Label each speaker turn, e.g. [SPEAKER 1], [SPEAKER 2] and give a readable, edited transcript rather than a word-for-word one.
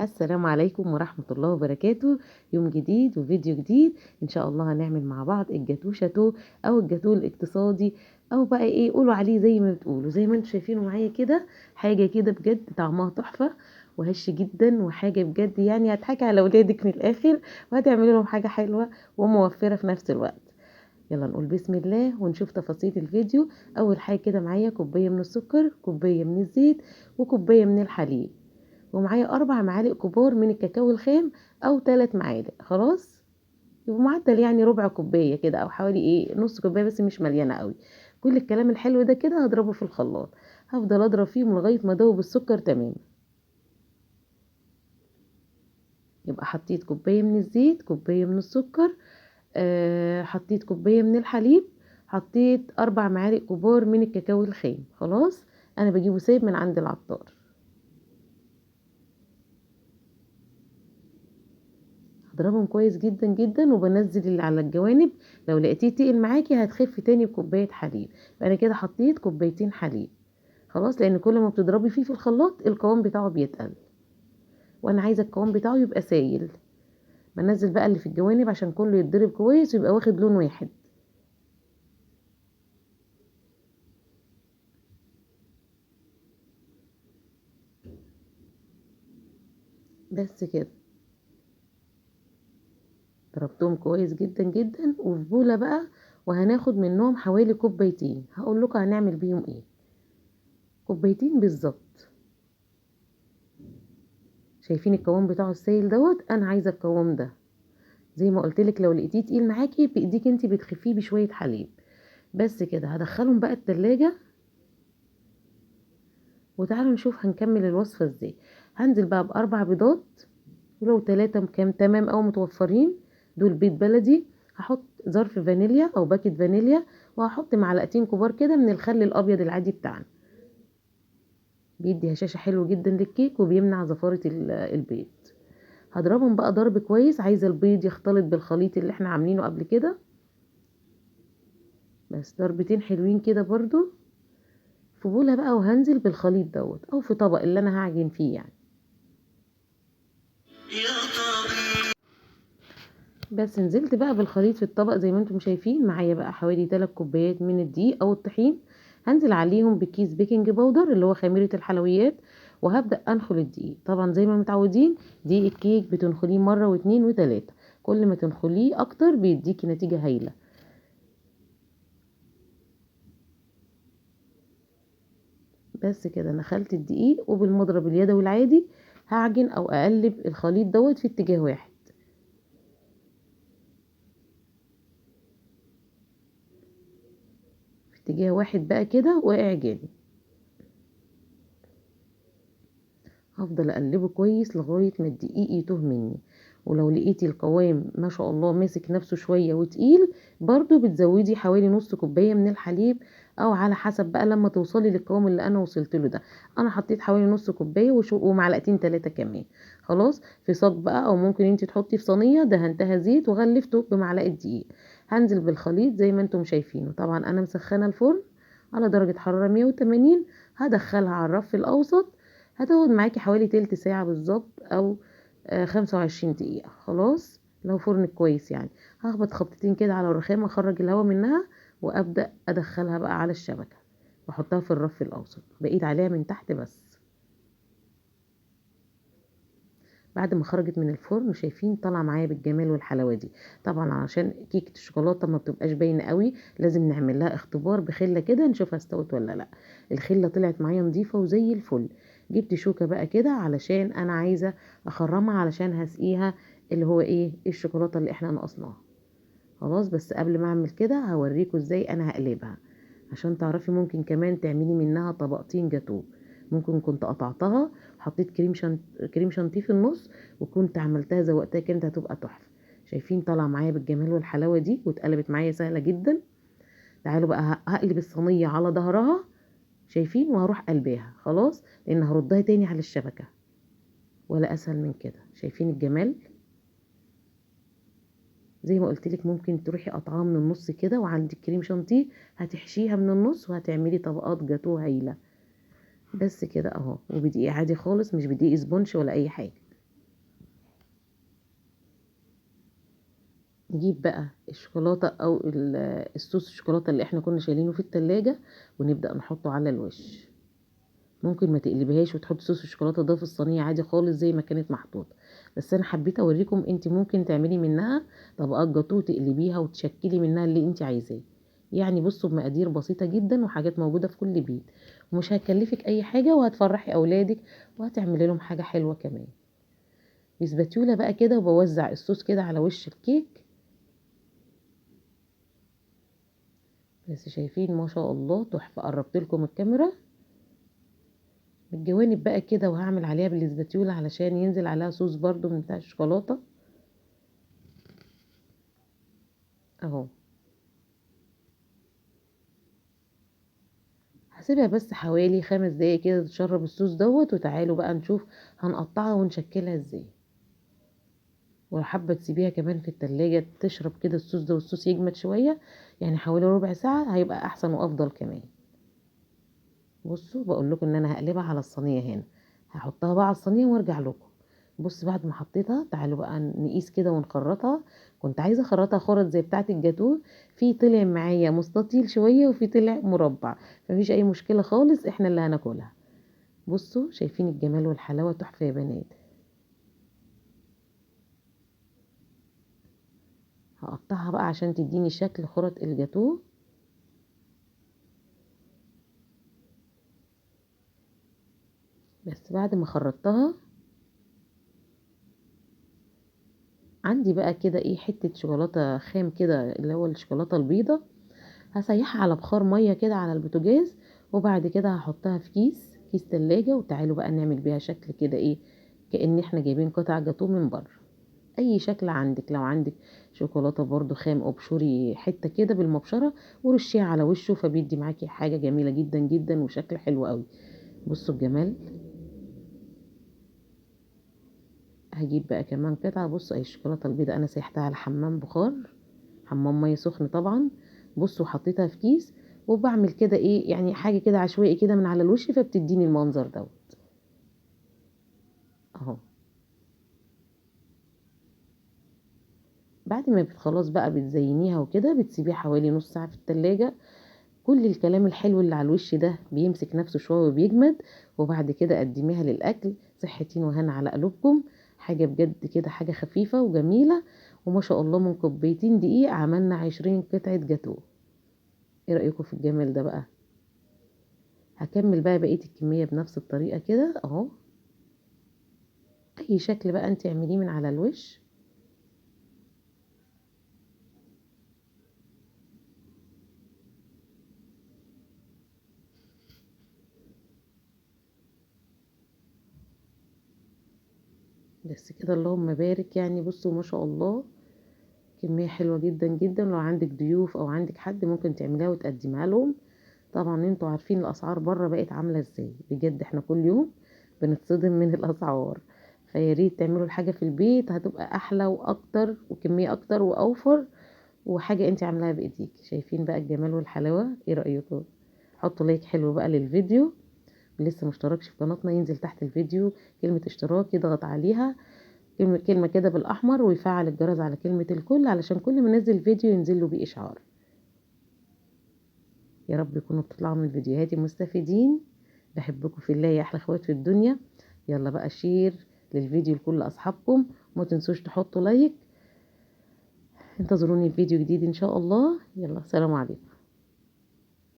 [SPEAKER 1] السلام عليكم ورحمة الله وبركاته. يوم جديد وفيديو جديد، إن شاء الله هنعمل مع بعض الجاتو شاتو أو الجاتو الاقتصادي، أو بقى إيه قولوا عليه زي ما بتقولوا، زي ما انتم شايفينه معايا كده. حاجة كده بجد طعمها تحفة وهش جدا، وحاجة بجد يعني هتحكي على ولادك من الآخر، وهتعملي لهم حاجة حلوة وموفرة في نفس الوقت. يلا نقول بسم الله ونشوف تفاصيل الفيديو. أول حاجة كده معايا كوباية من السكر، كوباية من الزيت، وكوباية من الحليب، ومعايا 4 معالق كبار من الكاكاو الخام أو 3 معالق، خلاص يبقى معدل يعني ربع كوباية كده أو حوالي إيه نص كوباية بس مش مليانة قوي. كل الكلام الحلو ده كده هضربه في الخلاط، هفضل أضرب فيهم لغاية ما أدوب السكر تماما. يبقى حطيت كوباية من الزيت، كوباية من السكر، حطيت كوباية من الحليب، حطيت 4 معالق كبار من الكاكاو الخام. خلاص أنا بجيبه سايب من عند العطار. هضربهم كويس جدا جدا وبنزل اللي على الجوانب. لو لقيتيه تقل معاكي هتخف تاني بكوباية حليب. فأنا كده حطيت كوبايتين حليب خلاص، لأن كل ما بتضربي فيه في الخلاط القوام بتاعه بيتقل، وأنا عايزة القوام بتاعه يبقى سايل. بنزل بقى اللي في الجوانب عشان كله يتضرب كويس ويبقى واخد لون واحد. بس كده ضربتهم كويس جدا جدا. وفي بولة بقى وهناخد منهم حوالي كوبايتين، هقول لكم هنعمل بيهم ايه. كوبايتين بالظبط. شايفين القوام بتاعه السايل دوت؟ انا عايزه القوام ده. زي ما قلت لك لو لقيتيه تقيل معاكي بايديك انت بتخفيه بشوية حليب. بس كده هدخلهم بقى التلاجة، وتعالوا نشوف هنكمل الوصفة ازاي. هنزل بقى ب4 بيضات، ولو 3 كام تمام او متوفرين، دول بيض بلدي. هحط ظرف فانيليا او باكت فانيليا، وهحط معلقتين كبار كده من الخل الابيض العادي بتاعنا، بيدي هشاشة حلو جدا للكيك وبيمنع زفاره البيض. هضربهم بقى ضرب كويس، عايزه البيض يختلط بالخليط اللي احنا عاملينه قبل كده. بس ضربتين حلوين كده برضو في بوله بقى، وهنزل بالخليط دوت او في طبق اللي انا هعجن فيه يعني. بس نزلت بقى بالخليط في الطبق زي ما انتم شايفين. معايا بقى حوالي 3 كوبايات من الدقيق او الطحين، هنزل عليهم بكيس baking powder اللي هو خميرة الحلويات، وهبدأ انخل الدقيق. طبعا زي ما متعودين دقيق الكيك بتنخليه مرة واتنين وتلاتة، كل ما تنخليه اكتر بيديكي نتيجة هايلة. بس كده نخلت الدقيق، وبالمضرب اليدوي العادي هعجن او اقلب الخليط دوت في اتجاه واحد. اتجاه واحد بقى كده واعجاني. هفضل اقلبه كويس لغاية ما الدقيق يتوه مني. ولو لقيتي القوام ما شاء الله ماسك نفسه شوية وتقيل، برضو بتزودي حوالي نص كوباية من الحليب، او على حسب بقى لما توصلي للقوام اللي انا وصلت له ده. انا حطيت حوالي نص كوباية ومعلقتين 3 كمان. خلاص في صاج بقى، او ممكن انتي تحطي في صينية دهنتها زيت وغلفته بمعلقه دقيق. هنزل بالخليط زي ما انتم شايفينه. طبعا انا مسخنه الفرن على درجه حرارة 180، هدخلها على الرف الاوسط. هتاخد معاكي حوالي تلت ساعة بالظبط او 25 دقيقة. خلاص لو فرنك كويس يعني. هخبط خبطتين كده على الرخامه، اخرج الهواء منها وابدا ادخلها بقى على الشبكة واحطها في الرف الاوسط، بقيت عليها من تحت بس. بعد ما خرجت من الفرن شايفين طالعه معايا بالجمال والحلاوه دي. طبعا عشان كيكة الشوكولاتة ما بتبقاش باينة قوي لازم نعمل لها اختبار بخله كده نشوفها استوت ولا لا. الخلة طلعت معايا نظيفة وزي الفل. جبت شوكه بقى كده علشان انا عايزه اخرمها، علشان هسقيها اللي هو ايه الشوكولاتة اللي احنا نقصناها. خلاص بس قبل ما اعمل كده هوريكم ازاي انا هقلبها عشان تعرفي. ممكن كمان تعملي منها طبقتين جاتوه. ممكن كنت قطعتها حطيت كريم شانتيه في النص، وكنت عملتها زوقتها كانت هتبقى تحفة. شايفين طالعه معايا بالجمال والحلاوه دي، واتقلبت معايا سهلة جدا. تعالوا بقى هقلب الصينية على ظهرها شايفين، وهروح قلباها خلاص، لان هردها تاني على الشبكة، ولا اسهل من كده. شايفين الجمال؟ زي ما قلت لك ممكن تروحي قطعها من النص كده، وعندك كريم شانتيه هتحشيها من النص وهتعملي طبقات جاتوه هايلة. بس كده اهو، وبدقيق عادي خالص، مش بدقيق sponge ولا اي حاجة. نجيب بقى الشوكولاتة او الصوص الشوكولاتة اللي احنا كنا شايلينه في التلاجة، ونبدأ نحطه على الوش. ممكن ما تقلبيهاش وتحط صوص الشوكولاتة ده في الصينية عادي خالص زي ما كانت محطوطة، بس انا حبيت اوريكم انت ممكن تعملي منها طبقات جاتوه تقلبيها وتشكلي منها اللي انت عايزاه. يعني بصوا بمقادير بسيطة جدا وحاجات موجودة في كل بيت، ومش هتكلفك اي حاجة، وهتفرحي اولادك وهتعملي لهم حاجة حلوة كمان. بسباتيولا بقى كده، وبوزع الصوص كده على وش الكيك. بس شايفين ما شاء الله تحفة. قربت لكم الكاميرا بالجوانب بقى كده، وهعمل عليها بالاسباتيولا علشان ينزل عليها صوص برضو من بتاع الشوكولاتة اهو. هسيبها بس حوالي 5 دقايق كده تشرب الصوص دوت، وتعالوا بقى نشوف هنقطعها ونشكلها ازاي. ولو حابة تسيبيها كمان في التلاجة تشرب كده الصوص ده والصوص يجمد شوية، يعني حوالي ربع ساعة هيبقى احسن وافضل كمان. بصوا بقول لكم ان انا هقلبها على الصينية هنا، هحطها بقى على الصينية وارجع لكم. بص بعد ما حطيتها تعالوا بقى نقيس كده ونخرطها. كنت عايزه اخرطها خرط زي بتاعه الجاتوه، في طلع معايا مستطيل شوية وفي طلع مربع، مفيش اي مشكلة خالص، احنا اللي هناكلها. بصوا شايفين الجمال والحلاوه، تحفة يا بنات. هقطعها بقى عشان تديني شكل خرط الجاتوه. بس بعد ما خرطتها عندي بقى كده ايه حتة شوكولاتة خام كده اللي هو الشوكولاتة البيضة، هسيحها على بخار مية كده على البوتاجاز، وبعد كده هحطها في كيس تلاجة. وتعالوا بقى نعمل بيها شكل كده ايه كأن احنا جايبين قطع جاتوه من بره. اي شكل عندك، لو عندك شوكولاتة برضو خام ابشري حتة كده بالمبشرة ورشيها على وشه، فبيدي معاكي حاجة جميلة جدا جدا وشكل حلو قوي. بصوا الجمال. هجيب بقى كمان قطعة. بصوا اهي الشوكولاتة البيضاء انا سيحتها على حمام بخار، حمام مية سخن طبعا. بصوا حطيتها في كيس، وبعمل كده ايه يعني حاجة كده عشوائي كده من على الوش، فبتديني المنظر دوت اهو. بعد ما خلاص بقى بتزينيها وكده، بتسيبيها حوالي نص ساعة في التلاجة. كل الكلام الحلو اللي على الوش ده بيمسك نفسه شوية وبيجمد، وبعد كده قدميها للأكل. صحتين وهنا على قلوبكم. حاجة بجد كده حاجة خفيفة وجميلة، وما شاء الله من كوبايتين دقيق عملنا 20 قطعة جاتوه. ايه رأيكم في الجمال ده بقى؟ هكمل بقى بقية الكمية بنفس الطريقة كده اهو. اي شكل بقى انت اعمليه من على الوش. بس كده اللهم بارك. يعني بصوا ما شاء الله كمية حلوة جدا جدا. لو عندك ضيوف او عندك حد ممكن تعمليها وتقدمها لهم. طبعا انتوا عارفين الاسعار بره بقت عاملة ازاي، بجد احنا كل يوم بنتصدم من الاسعار، فياريت تعملوا الحاجة في البيت هتبقى احلى واكتر وكمية اكتر واوفر، وحاجة انت عاملاها بايديك. شايفين بقى الجمال والحلاوة؟ ايه رأيكم؟ حطوا like حلو بقى للفيديو. لسه مشتركش في قناتنا ينزل تحت الفيديو كلمة اشتراك يضغط عليها كلمة كده بالأحمر، ويفعل الجرس على كلمة الكل علشان كل ما ننزل فيديو ينزل له بيه إشعار. يا رب يكونوا بتطلعوا من فيديوهاتي مستفيدين. بحبكم في الله يا أحلى اخوات في الدنيا. يلا بقى share للفيديو لكل أصحابكم، وما تنسوش تحطوا like. انتظروني في فيديو جديد إن شاء الله. يلا سلام عليكم.